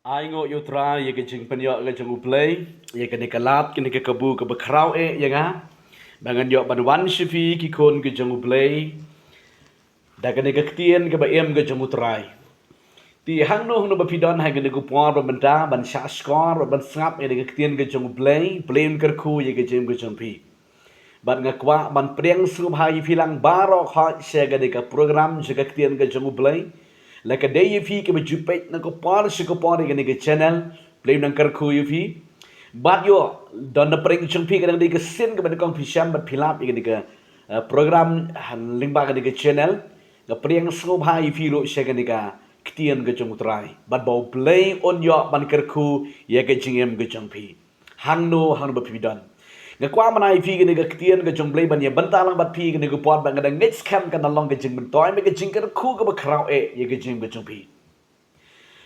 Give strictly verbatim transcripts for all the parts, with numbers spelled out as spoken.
Ai nguh ïa U Trai ïa ka jingpynïoh ka jong U Blei ïa kane ka lad, kane ka kabu kaba khraw eh ïa nga, ba ngan ïoh ban wan sha phi ki khun ka jong U Blei da kane ka ktien kaba im ka jong U Trai. Te hangno hangno ba phi don ha kane ka por ba mynta, ban shah shkor, ban sngap ïa kane ka ktien ka jong U Blei, Blei un kyrkhu ïa ka jingim ka jong phi. Bad nga kwah ban pdiang sngewbha ïa phi lang baroh, hooid, sha kane ka program jong ka ktien ka jong U Blei. La ka dei ïa phi kiba ju peit na ka por sha ka por ïa kane ka channel, Blei un nang kyrkhu ïa phi. Bad ïoh don na pdeng jong phi ka dang dei ka sien kaba nyngkong phi shem bad phi lap ïa kane ka, eh, program ha lyngba kane ka channel. Nga pdiang sngewbha ïa phi ruh sha kane ka ktien ka jong U Trai, bad ba U Blei un ïoh ban kyrkhu ïa ka jingim ka jong phi hangno hangno ba phi don. Nga kwah ban ai phi kane ka ktien ka jong U Blei ban ïa bynta lang bad phi kane ka por, bad nga dang ngeit skhem kan da long ka jingmyntoi bad ka jingkyrkhu kaba khraw eh ïa ka jingim ka jong phi.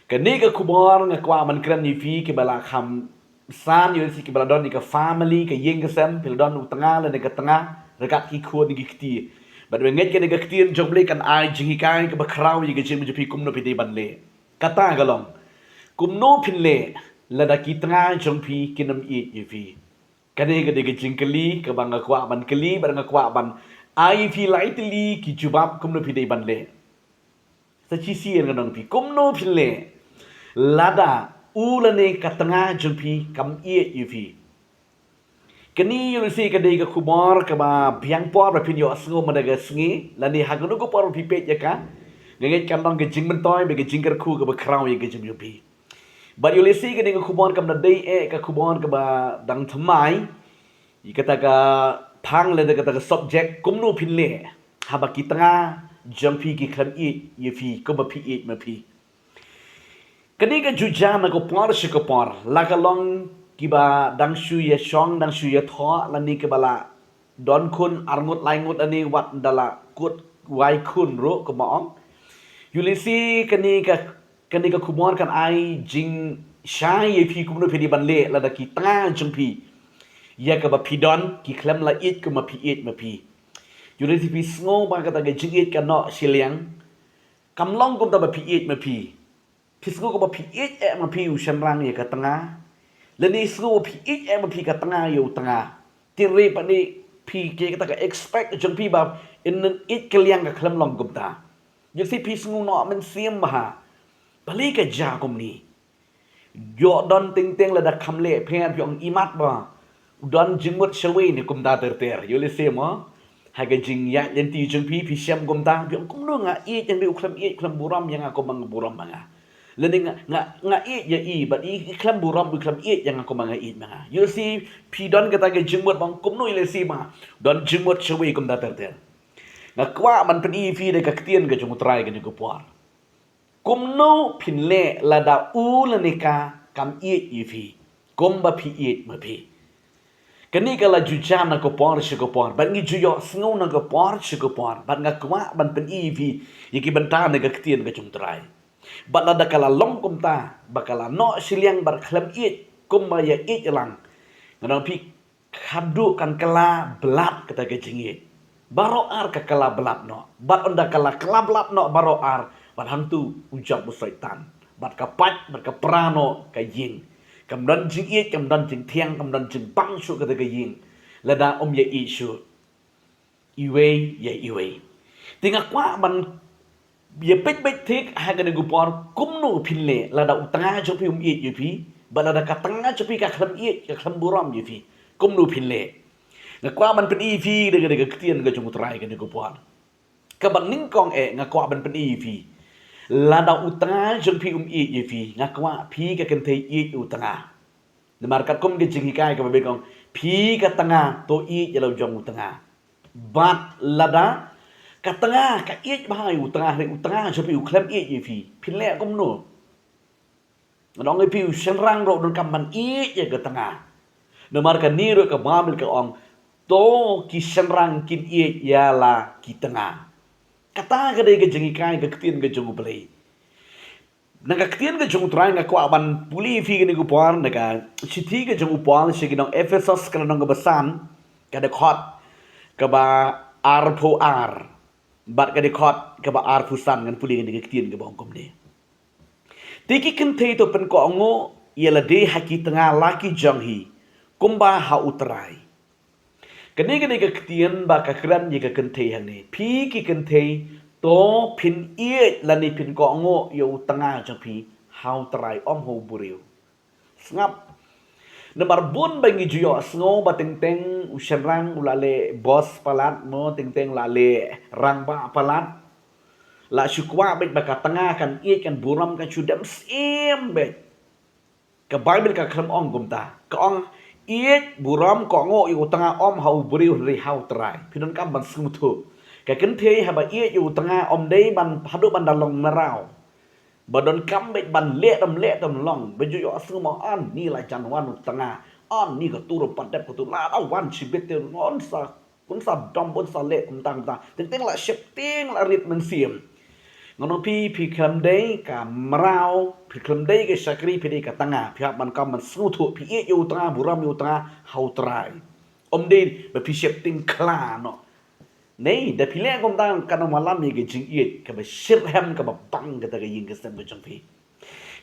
Kane ka khubor nga kwah ban kren ïa phi kiba la kham san, ïa phi kiba la don ïa ka family, ka ïing ka sem, phi la don u tnga lane ka tnga ryngkat ki khun ki kti. Bad nga ngeit kane ka ktien jong U Blei kan ai jinghikai kaba khraw ïa ka jingim jong phi kumno phi dei ban leh. Kata ka long, kumno phin leh lada ki tnga jong phi kin ym ïeit ïa phi. Kane ka dei ka jingkylli kaba nga kwah ban kylli bad nga kwah ban ai ïa phi lai tylli ki jubab kumno phi dei ban leh. Sa shisien ngan ong ïa phi, kumno phin leh lada u lane ka tnga jong phi kam ïeit ïa phi. Kane ïoh lehse ka dei ka khubor kaba biang por ba phin ïoh sngew mynta ka sngi, lane ha kano ka por ba phi peit ïa ka. Nga ngeit kan long ka jingmyntoi bad ka jingkyrkhu kaba khraw ïa ka jingim jong phi. Bad ïoh lehse kane ka khubor kam da dei eh ka khubor kaba dang thymmai ïa kata ka thang lane kata ka subject, kumno phin leh haba ki tnga jong phi ki khlem ïeit ïa phi kumba phi ïeit ma phi. Kane ka ju jan na ka por sha ka por, la ka long kiba dang shu ïa shong, dang shu ïa thoh, lane kiba la don khun ar ngut lai ngut lane wat da la kut wai khun ruh kumba ong. Ïoh lehse kane ka, kane ka khubor kan ai jingshai ïa phi kumno phi dei ban leh lada ki tnga jong phi ïa kaba phi don ki khlem la ïeit kumba phi ïeit ma phi. Ïoh lehse phi sngew ba kata ka jingïeit ka noh shiliang, kam long kumta ba phi ïeit ma phi. Phi sngew kaba phi ïeit eh ma phi u shynrang ïa ka tnga, lane sngew ba phi ïeit eh ma phi ka tnga ïa u tnga. Te re pat ne phi, kata ka expect jong phi ba in ïeit ka liang ka khlem long kumta. Ïoh lehse phi sngew noh mynsiem bha, balei ka jia kumne. Ïoh don teng teng lada kham leh pher phi ong, imat ba u don jingmut shawei ne kumta ter ter. Ïoh lehse mo, ha ka jingïaid lynti jong phi phi shem kumta, phi ong kumno nga ïeit, hynrei u khlem ïeit, khlem burom ïa nga kumba nga burom ma nga. Lane nga, nga, nga ïeit ïa i bad i, i khlem burom, i khlem ïeit ïa nga kumba nga ïeit ma nga. Ïoh lehse phi don kata ka jingmut ba ong kumno, ïoh lehse ma don jingmut shawei kumta ter ter. Nga kwah ban pyni ïa phi da ka ktien ka jong U Trai kane ka por. Kumno phin leh lada u lane ka kam ïeit ïa phi kumba phi ïeit ma phi. Kane ka la ju jan na ka por sha ka por bad ngi ju ïoh sngew na ka por sha ka por, bad nga kwah ban pyni ïa phi ïa ki bynta na ka ktien ka jong U Trai. Bad lada ka la long kumta ba ka la noh shiliang bad khlem ïeit kumba ïa ïeit lang, nga ong ïa phi, khadduh kan kylla blad kata ka jingïeit. Baroh ar ka kylla blad noh. Bad ynda ka la kylla blad noh baroh ar, bad hangtu u jop u Soitan. Bad ka pait, bad ka pra noh ka ïing. Kam don jingïeit, kam don jingthiang, kam don jingbang shuh kata ka ïing lada ym ïa ïeit shuh iwei ïa iwei. Te nga kwah ban ïa peit beit thik ha kane ka por, kumno phin leh lada u tnga jong phi um ïeit ïa phi, bad lada ka tnga jong phi ka khlem ïeit, ka khlem burom ïa phi, kumno phin leh. Nga kwah ban pyni ïa phi da ka, da ka ktien ka jong U Trai kane ka por. Kaba nyngkong eh nga kwah ban pyni ïa phi, lada u tnga jong phi um ïeit ïa phi, nga kwah phi ka kynthei ïeit u tnga. Namar katkum ka jinghikai kaba bit ka ong, phi ka tnga to ïeit ïa la u jong u tnga. Bad lada ka tnga ka ïeit bha ïa u tnga, hynrei u tnga jong phi u khlem ïeit ïa phi, phin leh kumno? Nga ong ïa phi, u shynrang ruh u donkam ban ïeit ïa ka tnga. Namar kane ruh ka Baibl ka ong, to ki shynrang kin ïeit ïa la ki tnga. Kata ka dei ka jinghikai ka ktien ka jong U Blei. Na ka ktien ka jong U Trai nga kwah ban pule ïa phi kane ka por, na ka shithi ka jong u Paul sha ki nong Ephesos, ka lynnong kaba san, ka dkhot kaba arphew ar bad ka dkhot kaba arphew san, ngan pule ïa kane ka ktien kaba ong kumne. Te ki kynthei to pynkohnguh ïa lade ha ki tnga la ki jong hi, kumba ha U Trai. Kane kane ka ktien ba ka kren ïa ka kynthei hangne. Phi ki kynthei to phin ïeit lane phin kohnguh ïa u tnga jong phi ha U Trai, ym ha u briew. Sngap. Namar bun ba ngi ju ïohsngew ba teng teng u shynrang u la leh boss palat mo, teng teng la leh rangbah palat. La shu kwah beit ba ka tnga kan ïeit kan burom kan shu dem syiem beit. Ka Baibl ka khlem ong kumta. Ka ong ïeit burom kohnguh ïa u tnga ym ha u briew hynrei ha U Trai. Phi donkam ban sngewthuh. Ka kynthei haba ïeit ïa u tnga ym dei ban haduh ban da long mraw. Ba donkam beit ban leh dam leh dam long. Ba ju ïohsngew mo, ani la jan wan u tnga. Ani ka tur pat dep ka tur la da wan shibit te un sa, un sa dom un sa leh kumta kumta. Teng teng la sheptieng la rit mynsiem. Ngan ong phi, phi khlem dei ka mraw, phi khlem dei ka shakri, phi dei ka tnga. Phi hap ban kam ban sngewthuh, phi ïeit ïa u tnga, burom ïa u tnga ha U Trai. Ym dei ba phi sheptieng khla noh. Nei, da phi leh kumta kan ym wallam ïa ka jingïeit kaba shitrhem kaba bang kata ka ïing ka sem ka jong phi.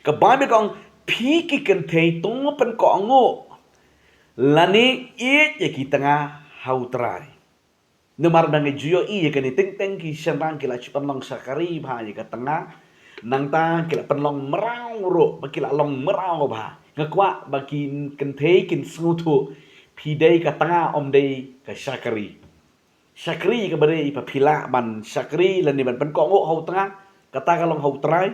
Ka Baibl ka ong phi ki kynthei to pynkohnguh lane ïeit ïa ki tnga ha U Trai. Namar ba ngi ju ïohi ïa kane, teng teng ki shynrang ki la shu pynlong shakri bha ïa ka tnga. Nangta ki la pynlong mraw ruh ba ki la long mraw bha. Nga kwah ba ki kynthei kin sngewthuh phi dei ka tnga ym dei ka shakri. Shakri kaba dei ba phi lah ban shakri lane ban pynkohnguh ha U Trai, kata ka long ha U Trai.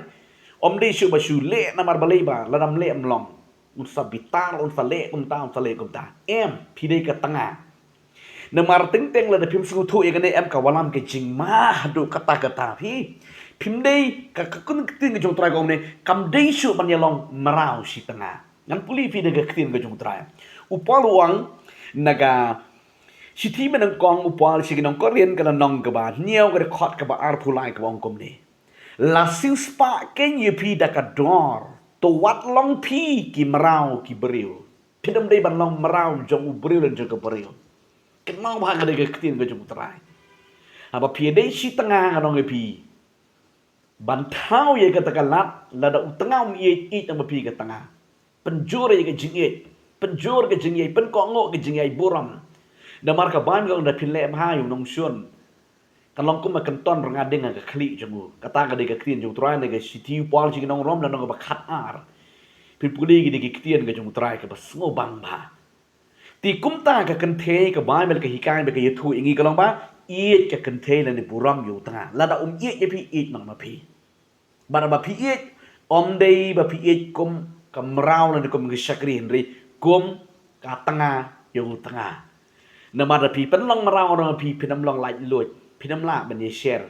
Ym dei shuh ba shu leh namar balei ba lada ym leh ym long. Un sa bitar, un sa leh kumta, un sa leh kumta. Em, phi dei ka tnga. Namar teng teng lada phim sngewthuh ïa kane em ka wallam ka jingma haduh katta katta phi. Phim dei ka, ka ktien ka jong U Trai ka ong ne, kam dei shuh ban ïa long mraw shi tnga. Ngan pule phi na ka ktien ka jong U Trai. U Paul u ong na ka shithi ba nyngkong u Paul sha ki nong Korinth ka lynnong kaba hynñiew ka dkhot kaba arphew lai kaba ong kumne. La siewspah kein ïa phi da ka dor, to wat long phi ki mraw ki briew. Phin ym dei ban long mraw jong u briew lane jong ka briew. Kynmaw bha ka dei ka ktien ka jong U Trai. Haba phi dei shi tnga ngan ong ïa phi. Ban thaw ïa kata ka lad, lada u tnga um ïeit, ïeit noh ma phi ka tnga. Pynjur ïa ka jingïeit, pynjur ka jingïeit, pynkohnguh ka jingïeit burom. Namar ka Baibl ka ong da phin leh bha ïa u nongshun. Kan long kum ka kynton rnga ding ha ka khlieh jong u. Kata ka dei ka ktien jong U Trai na ka shithi u Paul sha ki nong Rom na nong kaba khat ar. Phin pule ki dei ki ktien ka jong U Trai kaba sngewbang bha. Te kumta ka kynthei ka Baibl ka hikai ba ka ïathuh ïa ngi ka long ba ïeit ka kynthei lane burom ïa u tnga. Lada um ïeit ïa phi ïeit noh ma phi. Bad ba phi ïeit ym dei ba phi ïeit kum ka mraw lane kum ka shakri hynrei kum ka tnga ïa u tnga. Namar da phi pynlong mraw ruh phi phin ym long laitluid, phin ym lah ban ïasher.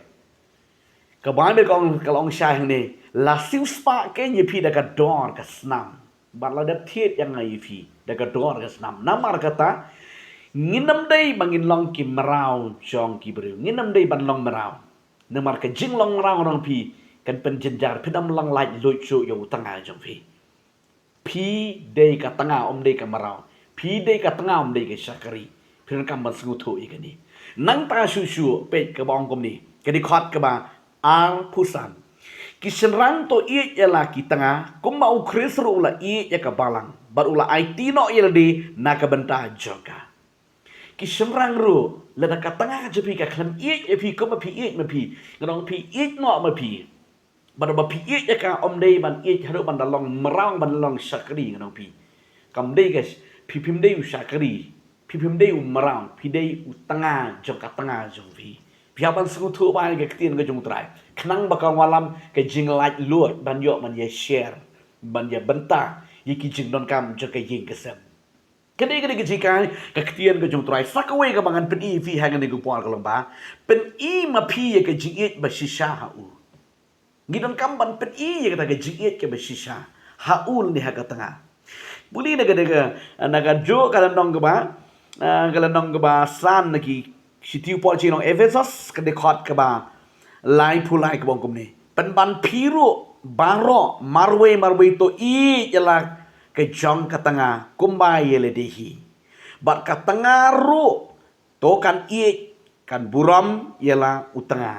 Ka Baibl ka ong, ka la ong shai hangne, la siewspah kein ïa phi da ka dor ka snam. Bad la dep thied ïa nga ïa phi da ka dor ka snam. Namar kata, ngin ym dei ba ngin long ki mraw jong ki briew. Ngin ym dei ban long mraw. Namar ka jinglong mraw jong phi kan pynjynjar, phin ym long laitluid shuh ïa u tnga jong phi. Phi dei ka tnga ym dei ka mraw. Phi dei ka tnga ym dei ka shakri. Phi donkam ban sngewthuh ïa kane. Nangta shuh shuh peit kaba ong kumne. Ka dkhot kaba arphew san. Ki shynrang to ïeit ïa la ki tnga, kumba U Khrist ruh u la ïeit ïa ka balang. Bad u la aiti noh ïa lade na ka bynta jong ka. Ki shynrang ruh, lada ka tnga jong phi ka khlem ïeit ïa phi kumba phi ïeit ma phi. Ngan ong phi ïeit noh ma phi. Bad ba phi ïeit ïa ka ym dei ban ïeit haduh ban da long mraw ban long shakri ngan ong phi. Kam dei ka sh-, phi phim dei u shakri, phi phim dei u mraw, phi dei u tnga jong ka tnga jong phi. Phi hap ban sngewthuh bha ïa ka ktien ka jong U Trai. Khnang ba kan wallam ka jinglaitluid ban ïoh ban ïa share, ban ïa bynta ïa ki jingdonkam jong ka ïing ka sem. Ka dei, ka dei ka jinghikai ka ktien ka jong U Trai. Sa kawei kaba ngan pyni ïa phi ha kane ka por ka long ba pyni ma phi ïa ka jingïeit ba shisha ha u. Ngi donkam ban pyni ïa kata ka jingïeit kaba shisha ha u lane ha ka tnga. Pule na ka, na ka, na kajuh ka lynnong kaba, ah, ka lynnong kaba san na ki shithi u Paul sha ki nong Ephesos, ka dkhot kaba laiphew lai kaba ong kumne. Pynban phi ruh baroh marwei marwei to ïeit ïa la ka jong ka tnga kumba ïa lade hi. Bad ka tnga ruh to kan ïeit kan burom ïa la u tnga.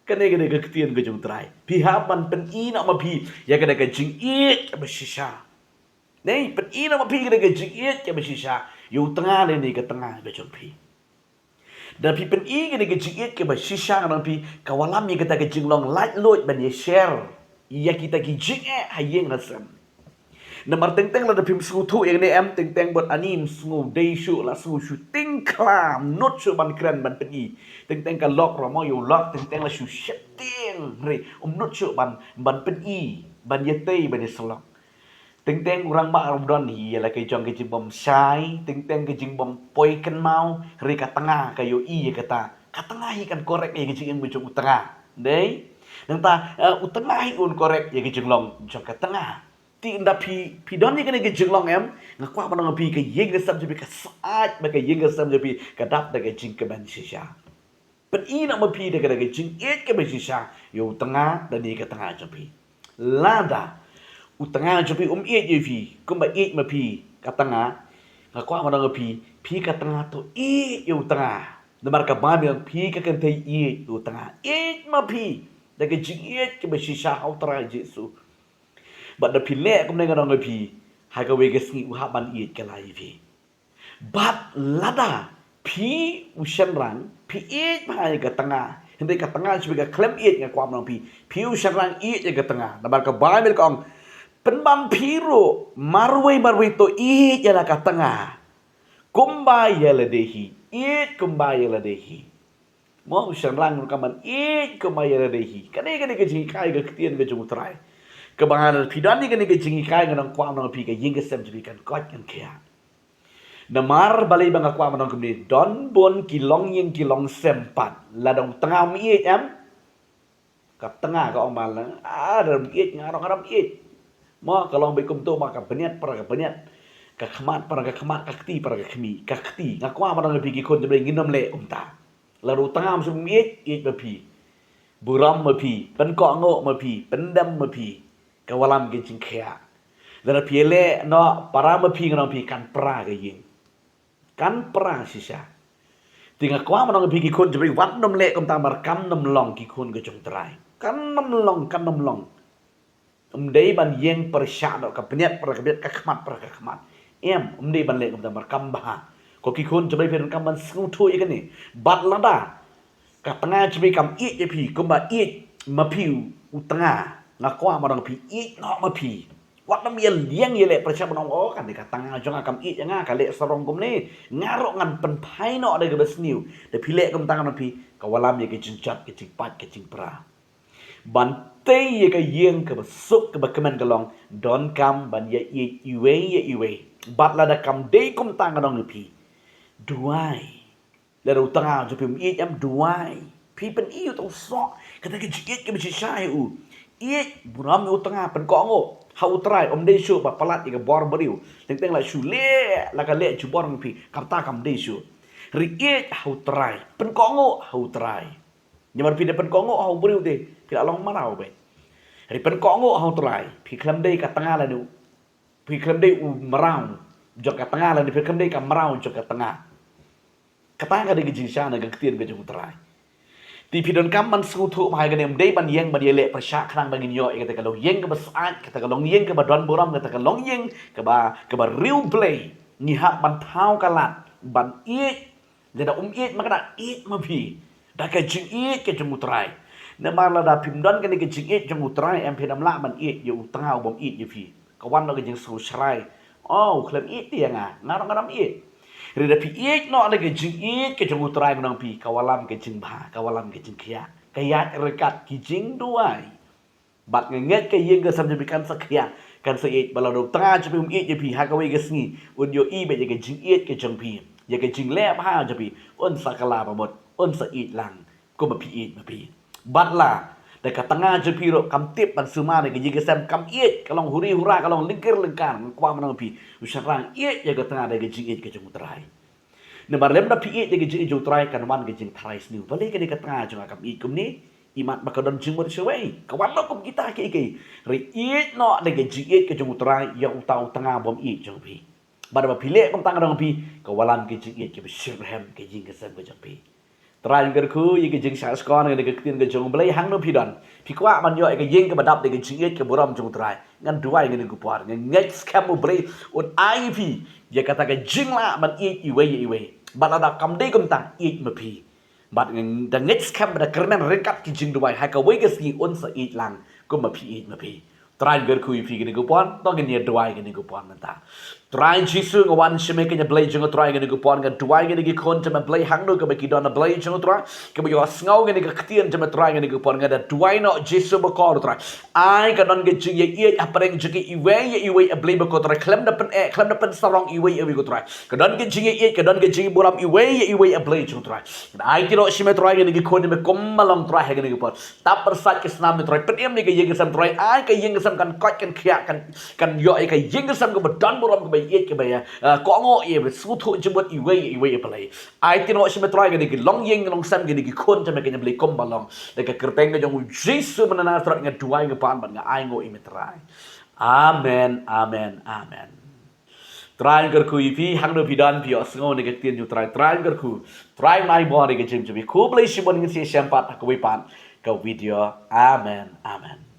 Kane ka dei ka ktien ka jong u Trai. Phi hap ban pyni noh ma phi ïa kane ka jingïeit kaba shisha. Dei, pyni noh ma phi ïa kane ka jingïeit kaba shisha ïa u tnga lane ka tnga ka jong phi. Da phi pyni ïa kane ka jingïeit kaba shisha nga ong phi, ka wallam ïa kata ka jinglong laitluid ban ïa share ïa kita ki jingeh ha ïing ha sem. Namar teng teng lada phim sngewthuh ïa kane em, teng teng bad ani ym sngew dei shuh, la sngew shu tyngkhla, ym nud shuh ban kren ban pyni. Teng teng ka lok ruh mo ïa u lok, teng teng la shu sheptieng, hynrei ym nud shuh ban, ban pyni, ban ïatei, ban ïasyllok. Teng teng u rangbah ruh um don hi ïa la ka jong ka jingbym shai, teng teng ka jingbym poi kynmaw, hynrei ka tnga ka ïohi ïa kata. Ka tnga hi kan correct ïa ka jingim ka jong u tnga. Dei? Nangta, eh, u tnga hi un correct ïa ka jinglong jong ka tnga. Te ynda phi, phi don ïa kane ka jinglong em, nga kwah ban ong ïa phi ka ïing ka sem jong phi ka syaid, bad ka ïing ka sem jong phi ka dap da ka jingkmen shisha. Pyni noh ma phi da ka, da ka jingïeit kaba shisha ïa u tnga lane ka tnga jong phi. Lada u tnga jong phi um ïeit ïa phi kumba ïeit ma phi ka tnga, nga kwah ban ong ïa phi, phi ka tnga to ïeit ïa u tnga. Namar ka Baibl ong phi ka kynthei ïeit ïa u tnga. Ïeit ma phi da ka jingïeit kaba shisha ha u Trai Jisu. Bad da phi leh kumne nga ong ïa phi, ha kawei ka sngi u hap ban ïeit kylla ïa phi. Bad lada phi u shynrang phi ïeit bha ïa ka tnga, hynrei ka tnga jong phi ka khlem ïeit, nga kwah ban ong ïa phi, phi u shynrang ïeit ïa ka tnga. Namar ka Baibl ka ong, pynban phi ruh marwei marwei to ïeit ïa la ka tnga kumba ïa lade hi. Ïeit kumba ïa lade hi. Mo, u shynrang ruh kam ban ïeit kumba ïa lade hi. Kane, kane ka jinghikai ka ktien ka jong u Trai. Kaba nga, phi don ïa kane ka jinghikai, nga kwah ban ong ïa phi, ka ïing ka sem jong phi kan koit kan khiah. Namar balei ba nga kwah ban ong kumne, don bun ki longïing ki longsem pat. Lada u tnga um ïeit em, ka tnga ka ong ma la, ah, da ym ïeit nga ruh nga ym ïeit. Mo, ka long beit kumto, ma ka bniat para ka bniat, ka khmat para ka khmat, ka kti para ka kmie, ka kti. Nga kwah ban ong ïa phi ki khun jong U Blei, ngin ym leh kumta. Lada u tnga um shym ïeit, ïeit ma phi, burom ma phi, pynkohnguh ma phi, pyndem ma phi, ka wallam ka jingkhiah. Lada phi leh noh para ma phi, nga ong ïa phi, kan pra ka ïing. Kan pra shisha. Te nga kwah ban ong ïa phi ki khun jong U Blei, wat nym leh kumta, namar kam nym long ki khun ka jong U Trai. Kan nym long, kan nym long. Ym dei ban ïeng pyrshah noh ka bniat para ka bniat, ka khmat para ka khmat. Em, ym dei ban leh kumta, namar kam bha. Ko ki khun jong U Blei, phi donkam ban sngewthuh ïa kane. Bad lada ka tnga jong phi kam ïeit ïa phi kumba ïeit ma phi u tnga, nga kwah ban ong ïa phi, ïeit noh ma phi. Wat nym ïa liang ïa leh pyrshah ban ong, oh, kane ka tnga jong nga kam ïeit ïa nga, ka leh sarong kumne, nga ruh ngan pynphai noh da kaba sniew. Da phi leh kumta, nga ong ïa phi, ka wallam ïa ka jingjot, ka jingpait, ka jingpra. Ban tei ïa ka ïing kaba suk kaba kmen ka long, donkam ban ïa ïeit iwei ïa iwei. Bad lada kam dei kumta, nga ong ïa phi, duwai. Lada u tnga jong phi um ïeit em, duwai. Phi pyni ïa uta u soh kata ka jingïeit kaba shisha ïa u. Ïeit, burom ïa u tnga, pynkohnguh ha U Trai, ym dei shuh ba palat ïa ka bor briew. Teng teng la shu leh la ka leh jubor ma phi, kata kam dei shuh. Hynrei ïeit ha U Trai, pynkohnguh ha U Trai. Namar phi da pynkohnguh ha u briew te phi la long mraw beit. Hynrei pynkohnguh ha U Trai, phi khlem dei ka tnga lane u, phi khlem dei u mraw jong ka tnga lane phi khlem dei ka mraw jong ka tnga. Kata ka dei ka jingshisha na ka ktien ka jong U Trai. Te phi donkam ban sngewthuh bha ïa kane, ym dei ban ïeng ban ïa leh pyrshah khnang ba ngin ïoh ïa kata ka longïing kaba syaid, kata ka longïing kaba don burom, kata ka longïing kaba, kaba riewblei. Ngi hap ban thaw ka lad ban ïeit. Lada um ïeit ma kane, ïeit ma phi da ka jingïeit ka jong U Trai. Namar lada phim don kane ka jingïeit jong U Trai em, phin ym lah ban ïeit ïa u tnga u bym ïeit ïa phi. Ka wan noh ka jingsngewshrai, oh, u khlem ïeit te ïa nga, nga ruh ngan ym ïeit. Hynrei da phi ïeit noh da ka jingïeit ka jong U Trai, nga ong ïa phi, ka wallam ka jingbha, ka wallam ka jingkhiah, ka ïaid ryngkat ki jingduwai. Bad nga ngeit ka ïing ka sem jong phi kan sa khiah, kan sa ïeit. Bad lada u tnga jong phi um ïeit ïa phi, ha kawei ka sngi un ïohi beit ïa ka jingïeit ka jong phi, ïa ka jingleh bha jong phi, un sa kylla ba mut, un sa ïeit lang kumba phi ïeit ma phi. Bad lada ka tnga jong phi ruh kam tip ban sumar ïa ka ïing ka sem, kam ïeit, ka long huri hura, ka long lyngkir lyngkar, nga kwah ban ong ïa phi, u shynrang ïeit ïa ka tnga da ka jingïeit ka jong U Trai. Namar lem da phi ïeit da ka jingïeit jong U Trai kan wan ka jingtharai sniew. Balei kane ka tnga jong nga kam ïeit kumne? Imat ba ka don jingmut shawei, ka wan noh kum kita kiei kiei. Hynrei ïeit noh da ka jingïeit ka jong U Trai ïa uta u tnga bym ïeit jong phi. Bad ba phi leh kumta, nga ong ïa phi, ka wallam ka jingïeit kaba shitrhem ha ka ïing ka sem ka jong phi. Trai, nga kyrkhu ïa ka jingshah shkor na ka ktien ka jong U Blei. Hangno phi don, phi kwah ban ïoh ïa ka ïing kaba dap da ka jingïeit ka burom jong U Trai, ngan duwai ha kane ka por. Nga ngeit skhem U Blei un ai ïa phi ïa kata ka jinglah ban ïeit iwei ïa iwei. Bad lada kam dei kumta, ïeit ma phi. Bad nga da ngeit skhem ba da kyrmen ryngkat ki jingduwai, ha kawei ka sngi un sa ïeit lang kumba phi ïeit ma phi. Trai, nga kyrkhu ïa phi ha kane ka por, to ngin ïa duwai ha kane ka por mynta. Trai Jisu, nga wan sha me, ko Blei jong nga. Trai, ha kane ka por nga duwai ïa kine ki khun jong me, Blei, hangno kaba ki don, Blei jong nga, Trai, kiba ïohsngew ïa kane ka ktien jong me, Trai, ha kane ka por nga da duwai noh, Jisu bakordor, Trai, ai ka don ka jingïaieit hapdeng jong ki iwei ïa iwei, A Blei bakordor, Trai, khlem da pyneh, khlem da pynsarong iwei ïa iwei, ko Trai, ka don ka jingïaieit, ka don ka jingïaburom iwei ïa iwei, A Blei jong nga, Trai. Ai ki noh sha me, Trai, ïa kine ki khun jong me kumba long, Trai, ha kane ka por. Tap pyrshah ki snam, Trai, pynim ïa ka ïing ka sem, Trai, ai ka ïing ka sem kan koit kan khiah, kan, kan ïoh ïa ka ïing ka sem kaba don burom, kaba ïeit, kaba ïa, ah, kohnguh ïa, ba sngewthuh jingmut iwei ïa iwei, A Blei. Ai ki noh sha me, Trai, ha kine ki longïing longsem, ha kine ki khun jong me, ko Blei, kumba long. Da ka kyrteng ka jong U Jisu ba na Nasareth nga duwai, nga pan bad nga ainguh ïa me, Trai. Amen, amen, amen. Trai, nga kyrkhu ïa phi, hangno phi don, phi ïohsngew ïa ka ktien jong U Trai. Trai, nga kyrkhu, Trai un ai bor ïa ka jingim jong phi. Khublei shibun, ngin sa ïashem pat ha kawei pat ka video. Amen, amen.